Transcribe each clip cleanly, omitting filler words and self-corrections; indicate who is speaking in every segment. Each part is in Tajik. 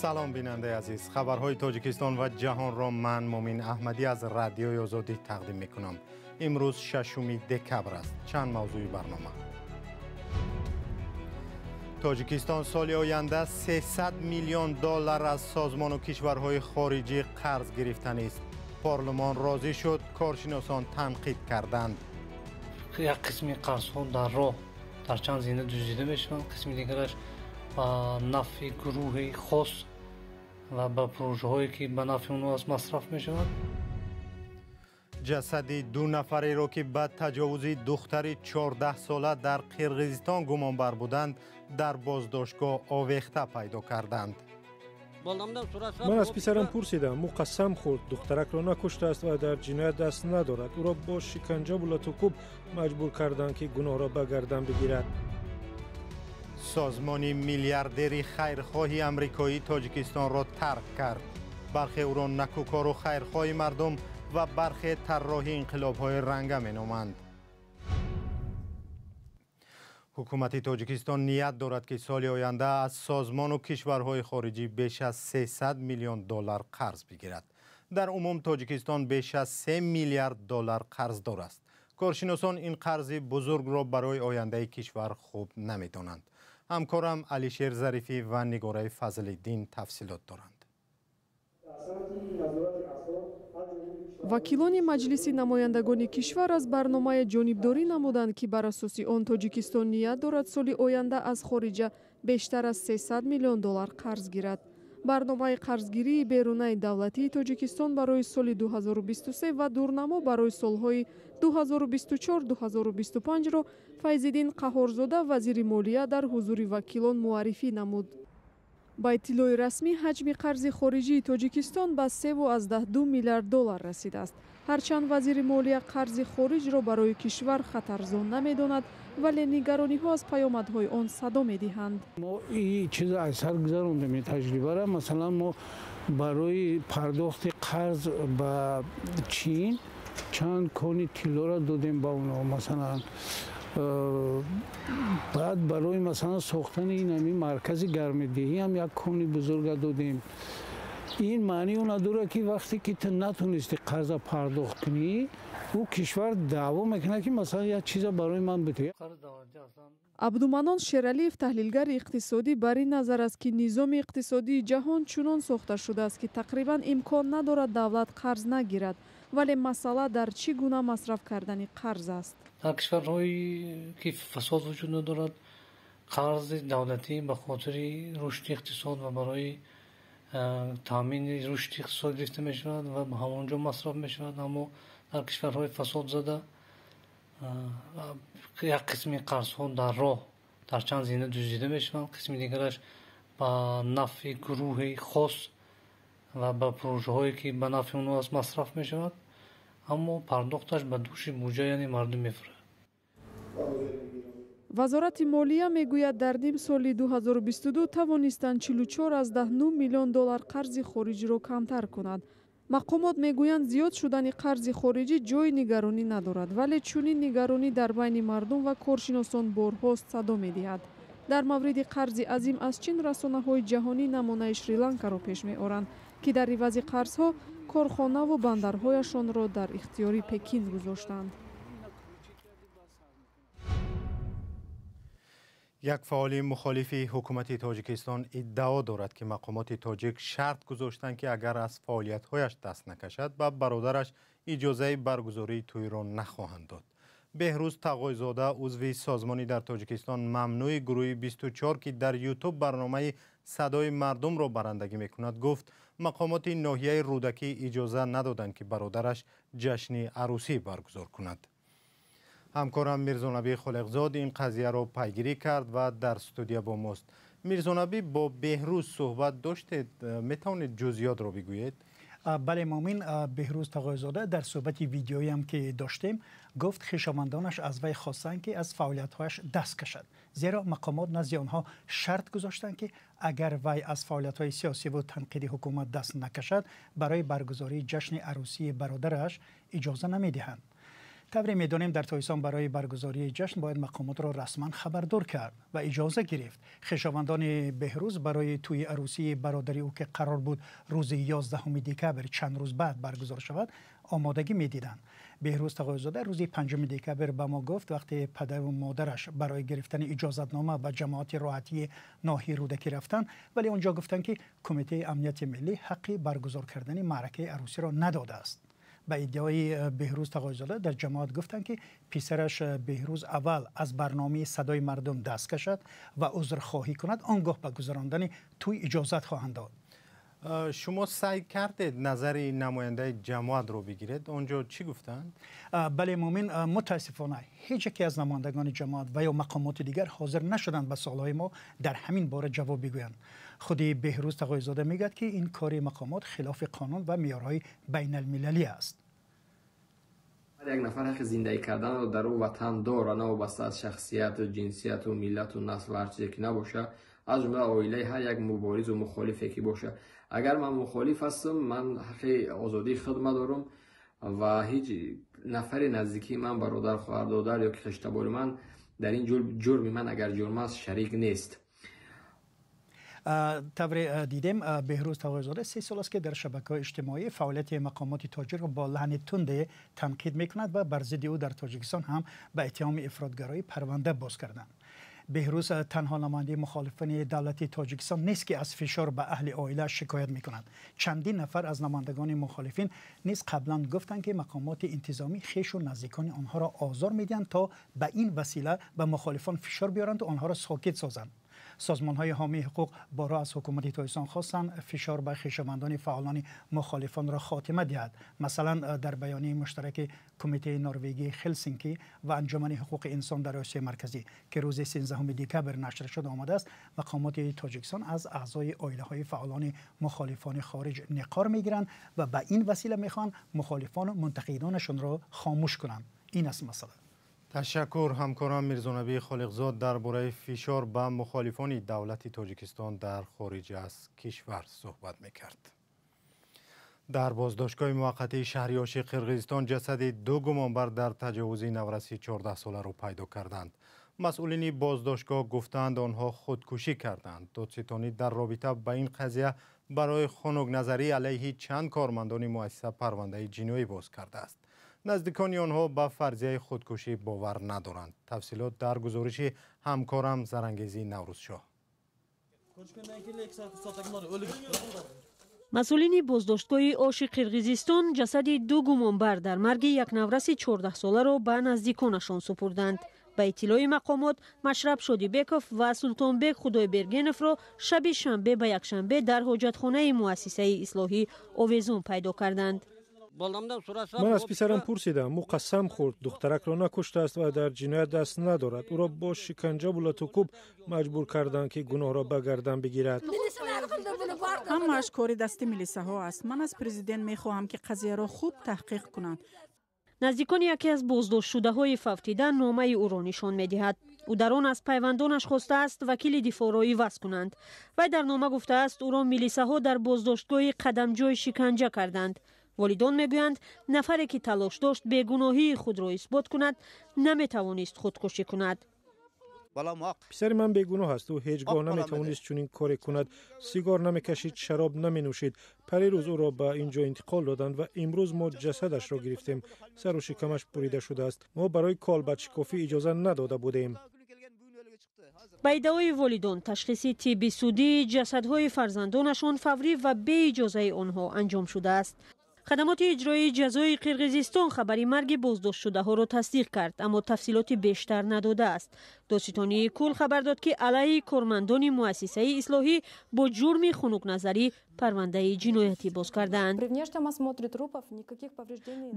Speaker 1: Салом, бинандаи азиз. Хабарҳои Тоҷикистон ва ҷаҳонро ман, Мумин Аҳмадӣ, аз Радиои Озодӣ тақдим мекунам. Имрӯз 6 декабр аст. Чанд мавзӯи барнома. Тоҷикистон соли оянда 300 миллион доллар аз созмону кишварҳои хориҷӣ қарз гирифтанист. Парлумон розӣ шуд, коршиносон танқид карданд.
Speaker 2: Як қисми қарзҳо дар роҳ дар чанд зина дуздида мешаванд, қисми дигараш ба нафъи гурӯҳи хос ва ба пурӯжаҳое ки ба нафъи онҳо аст масраф мешавад.
Speaker 1: Ҷасади ду нафареро, ки ба таҷовузи духтари 14-сола дар Қирғизистон гумонбар буданд, дар боздоштгоҳ овехта пайдо карданд.
Speaker 3: Ман аз писарам пурсидам, ӯ қасам хӯрд, духтаракро накуштааст ва дар ҷиноят даст надорад. Ӯро бо шиканҷаву латукӯб маҷбур карданд, ки гуноҳро ба гардан бигирад.
Speaker 1: Созмони миллиардери хайрхоҳи амрикоӣ Тоҷикистонро тарк кард. Бархе ӯро накӯкору хайрхоҳи мардум ва бархе тарроҳи инқилобҳои ранга меноманд. Ҳукумати Тоҷикистон ният дорад, ки соли оянда аз созмону кишварҳои хориҷӣ беш аз 300 миллион доллар қарз бигирад. Дар умум Тоҷикистон беш аз 3 миллиард доллар қарздор аст. Коршиносон ин қарзи бузургро барои ояндаи кишвар хуб намедонанд. Ҳамкорам Алишер Зарифӣ ва Нигораи Фазлиддин тафсилот доранд.
Speaker 4: Вакилони Маҷлиси намояндагони кишвар аз барномае ҷонибдорӣ намуданд, ки бар асоси он Тоҷикистон ният дорад соли оянда аз хориҷа бештар аз 300 миллион доллар қарз гирад. Барномаи қарзгирии берунаи давлатии Тоҷикистон барои соли 2023 ва дурнамо барои солҳои 2024-2025-ро Файзиддин Қаҳорзода, вазири молия, дар ҳузури вакилон муаррифӣ намуд. Ба иттилои расмӣ, ҳаҷми қарзи хориҷии Тоҷикистон ба 3,2 миллиард доллар расидааст. Ҳарчанд вазири молия қарзи хориҷро барои кишвар хатарзо намедонад, вале нигарониҳо аз паёмадҳои он садо медиҳанд.
Speaker 5: Мо ин чизро аз сар гузарондем, ин таҷрибаро. Масалан, мо барои пардохти қарз ба Чин чанд кони тиллоро додем ба онҳо, масалан. Баъд барои, масалан, сохтани ин ҳамин маркази гармидиҳӣ ҳам як кони бузурга додем. Ин маънии он надорад, ки вақте ки ту натонисти қарза пардохт кунӣ, ӯ кишвар даъво мекунад, ки масалан як чиза барои ман бидеҳ.
Speaker 4: Абдуманон Шералиев, таҳлилгари иқтисодӣ, бар ин назар аст, ки низоми иқтисодии ҷаҳон чунон сохта шудааст, ки тақрибан имкон надорад давлат қарз нагирад, вале масъала дар чӣ гуна масраф кардани қарз аст.
Speaker 2: Дар кишварҳое ки фасод вуҷуд надорад, қарзи давлатӣ ба хотири рушди иқтисод ва барои таъмини рушди иқтисод гирифта мешавад ва ба ҳамон ҷо масраф мешавад. Аммо дар кишварҳои фасодзада як қисми қарзҳо дар роҳ дар чанд зина дуздида мешаванд, қисми дигараш ба нафъи гурӯҳи хос ва ба пурӯжаҳое ки ба нафъи онҳо аст масраф мешавад, аммо пардохташ ба дӯши буҷа, яъне мардум, мефурад.
Speaker 4: Вазорати молия мегӯяд, дар ним соли 2022 тавонистанд 44,9 миллион доллар қарзи хориҷиро камтар кунад. Мақомот мегӯянд, зиёд шудани қарзи хориҷӣ ҷои нигаронӣ надорад, вале чунин нигаронӣ дар байни мардум ва коршиносон борҳост садо медиҳад. Дар мавриди қарзи азим аз Чин расонаҳои ҷаҳонӣ намунаи Шри-Ланкаро пеш меоранд, ки дар ивази қарзҳо корхонаву бандарҳояшонро дар ихтиёри Пекин гузоштанд.
Speaker 1: Як фаъоли мухолифи ҳукумати Тоҷикистон иддао дорад, ки мақомоти тоҷик шарт гузоштанд, ки агар аз фаъолиятҳояш даст накашад, ба бародараш иҷозаи баргузории тӯйро нахоҳанд дод. Беҳрӯз Тағойзода, узви созмони дар Тоҷикистон мамнӯи гурӯҳи 24, ки дар Ютуб барномаи садои мардумро барандагӣ мекунад, гуфт, мақомоти ноҳияи Рӯдакӣ иҷоза надоданд, ки бародараш ҷашни арӯсӣ баргузор кунад. Ҳамкорам Мирзонабӣ Холиқзод ин қазияро пайгирӣ кард ва дар студия бо мост. Мирзонабӣ, бо Беҳрӯз суҳбат доштед, метавонед ҷузъиётро бигӯед?
Speaker 6: Бале, Мумин. Беҳрӯз Тағойзода дар суҳбати видеоиам ки доштем гуфт, хешовандонаш аз вай хостанд, ки аз фаъолиятҳояш даст кашад, зеро мақомот назди онҳо шарт гузоштанд, ки агар вай аз фаъолиятҳои сиёсиву танқиди ҳукумат даст накашад, барои баргузории ҷашни арӯсии бародараш иҷоза намедиҳанд. Тавре медонем, дар Тоҷикистон барои баргузории ҷашн бояд мақомотро расман хабардор кард ва иҷоза гирифт. Хешовандони Беҳрӯз барои тӯи арӯсии бародари ӯ, ки қарор буд рӯзи 11 декабр, чанд рӯз баъд баргузор шавад, омодагӣ медиданд. Беҳрӯз Тағоизода рӯзи 5 декабр ба мо гуфт, вақте падару модараш барои гирифтани иҷозатнома ба ҷамоати роҳатии ноҳияи Рӯдакӣ рафтанд, вале онҷо гуфтанд, ки Кумитаи амнияти миллӣ ҳаққи баргузор кардани маъракаи арӯсиро надодааст. Ба иддаои Беҳрӯз Тағоизода, дар ҷамоат гуфтанд, ки писараш Беҳрӯз аввал аз барномаи «Садои мардум» даст кашад ва узрхоҳӣ кунад, он гоҳ ба гузарондани тӯй иҷозат хоҳанд дод.
Speaker 1: Шумо саъй кардед назари намояндаи ҷамоатро бигиред, он ҷо чӣ гуфтанд?
Speaker 6: Бале, Муъмин, мутаассифона, ҳеҷ яке аз намояндагони ҷамоат ва ё мақомоти дигар ҳозир нашуданд ба суолҳои мо дар ҳамин бора ҷавоб бигӯянд. Худи Беҳрӯз Тағоизода мегӯяд, ки ин кори мақомот хилофи қонун ва меъёрҳои байналмилалӣ аст.
Speaker 7: Ҳар як нафар ҳаққи зиндагӣ карданро дар ӯ ватан дорад, новобаста аз шахсияту ҷинсияту миллату насл, ҳар чизе ки набошад, аз ҷумла оилаи ҳар як муборизу мухолифе ки бошад. Агар ман мухолиф ҳастам, ман ҳаққи озодии худма дорам ва ҳеҷ нафари наздикии ман, бародар, хоҳар, додар ё ки хештабори ман дар ин ҷурми ман, агар ҷурм аст, шарик нест.
Speaker 6: Тавре дидем, Беҳрӯз Тағоизода 3 сол аст, ки дар шабакаҳои иҷтимоӣ фаъолияти мақомоти тоҷикро бо лаҳни тунде танқид мекунад ва бар зидди ӯ дар Тоҷикистон ҳам ба иттиҳоми ифротгароӣ парванда боз карданд. Беҳрӯз танҳо намояндаи мухолифони давлати Тоҷикистон нест, ки аз фишор ба аҳли оила шикоят мекунанд. Чандин нафар аз намояндагони мухолифин низ қаблан гуфтанд, ки мақомоти интизомӣ хешу наздикони онҳоро озор медиҳанд, то ба ин васила ба мухолифон фишор биёранд ва онҳоро сокит созанд. Созмонҳои ҳомии ҳуқуқ борҳо аз ҳукумати Тоҷикистон хостанд, фишор ба хешовандони фаъолони мухолифонро хотима диҳад. Масалан, дар баёнияи муштараки Кумитаи Норвегии Хелсинки ва Анҷумани ҳуқуқи инсон дар Осиёи Марказӣ, ки рӯзи 13 декабр нашр шуд, омадааст: мақомоти Тоҷикистон аз аъзои оилаҳои фаъолони мухолифони хориҷ нақор мегиранд ва ба ин васила мехоҳанд мухолифону мунтақидонашонро хомӯш кунанд. Ин аст масъала.
Speaker 1: Ташаккур. Ҳамкорам Мирзонабӣ Холиқзод дар бораи фишор ба мухолифони давлати Тоҷикистон дар хориҷ аз кишвар суҳбат мекард. Дар боздоштгоҳи муваққатии шаҳри Оши Қирғизистон ҷасади ду гумонбар дар таҷовузи навраси 14-соларо пайдо карданд. Масъулини боздоштгоҳ гуфтаанд, онҳо худкушӣ карданд. Додситонӣ дар робита ба ин қазия барои хунукназарӣ алайҳи чанд кормандони муассиса парвандаи ҷиноӣ боз кардааст. Наздикони онҳо ба фарзияи худкушӣ бовар надоранд. Тафсилот дар гузориши ҳамкорам Зарангезӣ Наврӯзшоҳ.
Speaker 8: Масъулини боздоштгоҳи Оши Қирғизистон ҷасади ду гумонбар дар марги як навраси 14-соларо ба наздиконашон супурданд. Ба иттилои мақомот, Машраб Шодибеков ва Султонбек Худойбергеновро шаби шанбе ба якшанбе дар ҳоҷатхонаи муассисаи ислоҳӣ овезон пайдо карданд.
Speaker 3: Ман аз писарам пурсидам, ӯ қасам хӯрд, духтаракро накуштааст ва дар ҷиноят даст надорад. Ӯро бо шиканҷаву латукӯб маҷбур карданд, ки гуноҳро ба гардан бигирад.
Speaker 9: Ҳамааш кори дасти милисаҳо аст. Ман аз президент мехоҳам, ки қазияро хуб таҳқиқ кунанд.
Speaker 8: Наздикони яке аз боздоштшудаҳои фавтида номаи ӯро нишон медиҳад. Ӯ дар он аз пайвандонаш хостааст, вакили дифоъро иваз кунанд. Вай дар нома гуфтааст, ӯро милисаҳо дар боздоштгоҳи Қадамҷой шиканҷа карданд. Волидон мегӯянд, нафаре ки талош дошт бегуноҳии худро исбот кунад, наметавонист худкушӣ кунад.
Speaker 3: Писари ман бегуноҳ аст. Ӯ ҳеҷ гоҳ наметавонист чунин коре кунад. Сигор намекашид, шароб наменӯшид. Парирӯз ӯро ба ин ҷо интиқол доданд ва имрӯз мо ҷасадашро гирифтем. Сару шикамаш бурида шудааст. Мо барои колбадшикофӣ иҷоза надода будем.
Speaker 8: Ба иддаои волидон, ташхиси тибби судии ҷасадҳои фарзандонашон фаврӣ ва беиҷозаи онҳо анҷом шудааст. Хадамоти иҷроии ҷазои Қирғизистон хабари марги боздоштшудаҳоро тасдиқ кард, аммо тафсилоти бештар надодааст. Додситонии кул хабар дод, ки алайҳи кормандони муассисаи ислоҳӣ бо ҷурми хунукназарӣ парвандаи ҷиноятӣ боз кардаанд.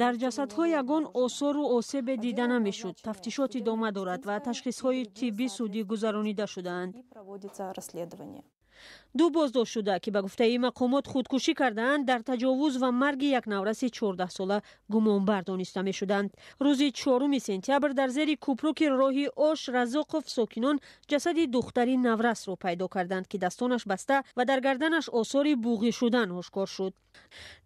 Speaker 8: Дар ҷасадҳо ягон осору осебе дида намешуд. Тафтишот идома дорад ва ташхисҳои тиббӣ судӣ гузаронида шудаанд. Ду боздоштшуда, ки ба гуфтаи мақомот худкушӣ кардаанд, дар таҷовуз ва марги як навраси 14-сола гумонбар дониста мешуданд. Рӯзи 4 сентябр дар зери кӯпруки роҳи Ош Разоқов сокинон ҷасади духтари наврасро пайдо карданд, ки дастонаш баста ва дар гарданаш осори буғӣ шудан ошкор шуд.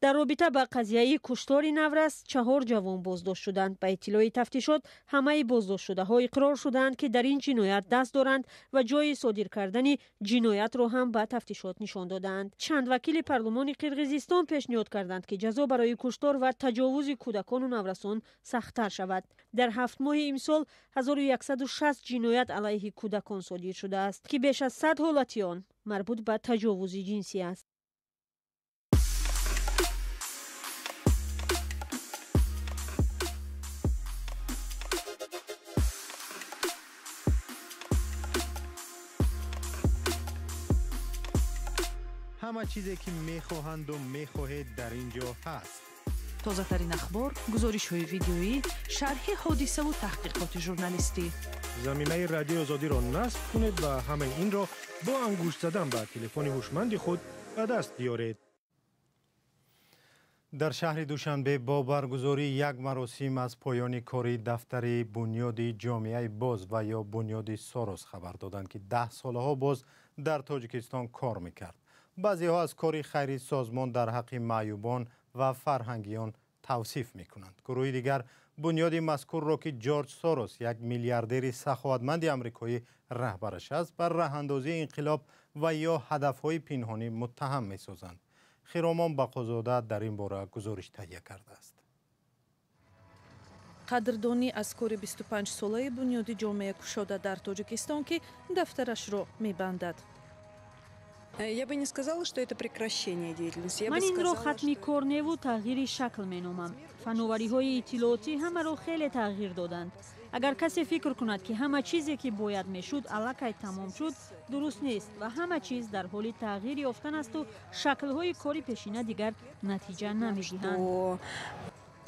Speaker 8: Дар робита ба қазияи куштори наврас 4 ҷавон боздошт шуданд. Ба иттилои тафтишот, ҳамаи боздоштшудаҳо иқрор шуданд, ки дар ин ҷиноят даст доранд ва ҷои содир кардани ҷиноятро ҳам ба тафтишот нишон додаанд. Чанд вакили парлумони Қирғизистон пешниҳод карданд, ки ҷазо барои куштор ва таҷовузи кӯдакону наврасон сахттар шавад. Дар 7 моҳи имсол 1160 ҷиноят алайҳи кӯдакон содир шудааст, ки беш аз 100 ҳолати он марбут ба таҷовузи ҷинсӣ аст.
Speaker 1: Ҳама чизе ки мехоҳанду мехоҳед дар ин ҷо ҳаст.
Speaker 10: Тозатарин ахбор, гузоришҳои видеоӣ, шарҳи ҳодисаву таҳқиқоти журналистӣ.
Speaker 3: Заминаи Радиои Озодиро насб кунед ва ҳамаи инро бо ангушт задан ба телефони ҳушманди худ ба даст биёред.
Speaker 1: Дар шаҳри Душанбе бо баргузории як маросим аз поёни кори дафтари бунёди ҷомеаи боз ва ё бунёди Сорос хабар доданд, ки 10 солаҳо боз дар Тоҷикистон кор мекард. Баъзеҳо аз кори хайри созмон дар ҳаққи маъюбон ва фарҳангиён тавсиф мекунанд. Гурӯҳи дигар бунёди мазкурро, ки Ҷорҷ Сорос, як миллиардери саховатманди амрикоӣ, раҳбараш аст, бар раҳандозии инқилоб ва ё ҳадафҳои пинҳонӣ муттаҳам месозанд. Хиромон Бақозода дар ин бора гузориш таҳия кардааст.
Speaker 10: Қадрдонӣ аз кори 25-солаи бунёди ҷомеа кушода дар Тоҷикистон, ки дафтарашро мебандад.
Speaker 11: Я бы не сказала, что это прекращение деятельности.
Speaker 8: Ман инро хатми кор неву тағйири шакл меномам. Фановариҳои иттилоотӣ ҳамаро хеле тағйир доданд. Агар касе фикр кунад, ки ҳама чизе, ки бояд мешуд, аллакай тамом шуд, дуруст нест ва ҳама чиз дар ҳоли тағйир ёфтан асту шаклҳои кори пешина дигар натиҷа намедиҳанд.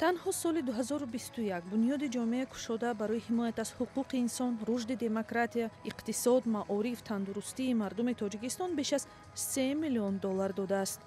Speaker 10: Танҳо соли 2021 бунёди ҷомеа кушода барои ҳимоят аз ҳуқуқи инсон, рушди демократия, иқтисод, маориф, тандурустии мардуми Тоҷикистон беш аз 3 миллион доллар додааст.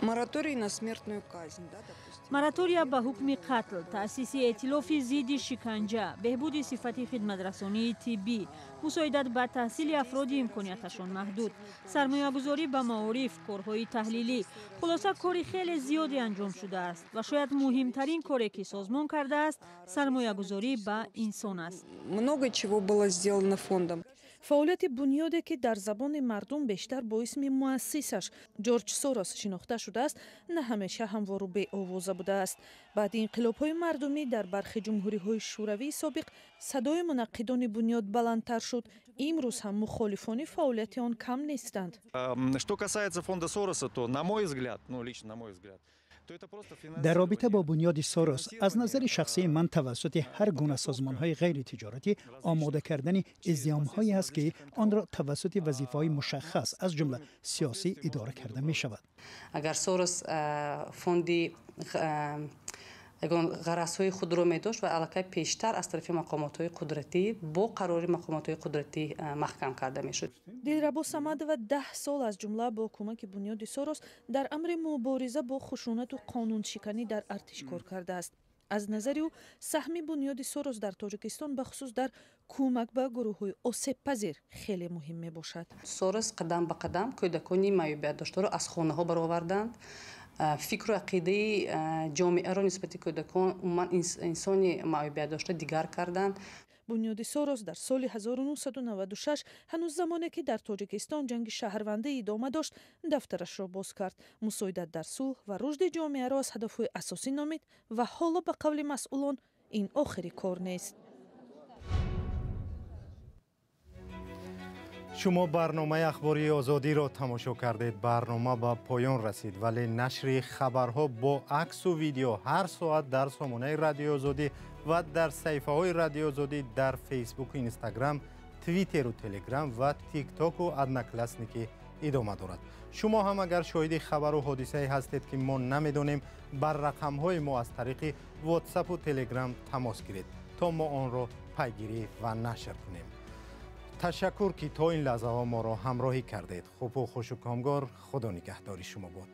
Speaker 11: Мораторий на смертную казнь, да, допустим.
Speaker 8: Моратория ба ҳукми қатл, таъсиси эътилофи зидди шиканҷа, беҳбуди сифати хидматрасонии тиббӣ, мусоидат ба таҳсили афроди имконияташон маҳдуд, сармоягузорӣ ба маориф, корҳои таҳлилӣ. Хулоса, кори хеле зиёде анҷом шудааст ва шояд муҳимтарин коре, ки созмон кардааст, сармоягузорӣ ба инсон аст.
Speaker 11: Много чего было сделано фондом.
Speaker 10: Фаъолияти бунёде, ки дар забони мардум бештар бо исми муассисаш Ҷорҷ Сорос шинохта шудааст, на ҳамеша ҳамвору беовоза будааст. Баъди инқилобҳои мардумӣ дар бархи ҷумҳуриҳои шӯравии собиқ садои мунаққидони бунёд баландтар шуд. Имрӯз ҳам мухолифони фаъолияти он кам нестанд.
Speaker 12: Что касается фонда Сороса, то, на мой взгляд, ну, лично на мой взгляд,
Speaker 6: Дар робита бо бунёди Сорос, аз назари шахсии ман, тавассути ҳар гуна созмонҳои ғайритиҷоратӣ омода кардани издиҳомҳое аст, ки онро тавассути вазифаҳои мушаххас, аз ҷумла сиёсӣ, идора карда мешавад.
Speaker 13: Агар Сорос фонди ягон ғаразҳои худро медошт ва аллакай пештар аз тарафи мақомотҳои қудратӣ бо қарори мақомотҳои қудратӣ маҳкам карда мешуд.
Speaker 10: Дилрабо Самадова 10 сол аз ҷумла бо кӯмаки бунёди Сорос дар амри мубориза бо хушунату қонуншиканӣ дар артиш кор кардааст. Аз назари ӯ, саҳми бунёди Сорос дар Тоҷикистон, бахусус дар кӯмак ба гурӯҳҳои осебпазир, хеле муҳим мебошад.
Speaker 13: Сорос қадам ба қадам кӯдакони маъюбиятдоштаро аз хонаҳо бароварданд, фикру ақидаи ҷомеаро нисбати кӯдакон, умуман инсони маъюбиятдошта дигар карданд.
Speaker 10: Бунёди Сорос дар соли 1996, ҳанӯз замоне ки дар Тоҷикистон ҷанги шаҳрвандӣ идома дошт, дафтарашро боз кард. Мусоидат дар сулҳ ва рушди ҷомеаро аз ҳадафҳои асосӣ номид ва ҳоло, ба қавли масъулон, ин охири кор нест.
Speaker 1: Шумо барномаи ахбори Озодиро тамошо кардед. Барнома ба поён расид, вале нашри хабарҳо бо аксу видео ҳар соат дар сомонаи Радиои Озодӣ ва дар саҳифаҳои Радиои Озодӣ дар Фейсбуку Инстаграм, Твиттеру Телеграм ва Тиктоку Одноклассники идома дорад. Шумо ҳам агар шоҳиди хабару ҳодисае ҳастед, ки мо намедонем, бар рақамҳои мо аз тариқи Ватсапу Телеграм тамос гиред, то мо онро пайгирӣ ва нашр кунем. Ташаккур, ки то ин лаҳзаҳо моро ҳамроҳӣ кардед. Хубу хушу комгор, Худо нигаҳдори шумо бод.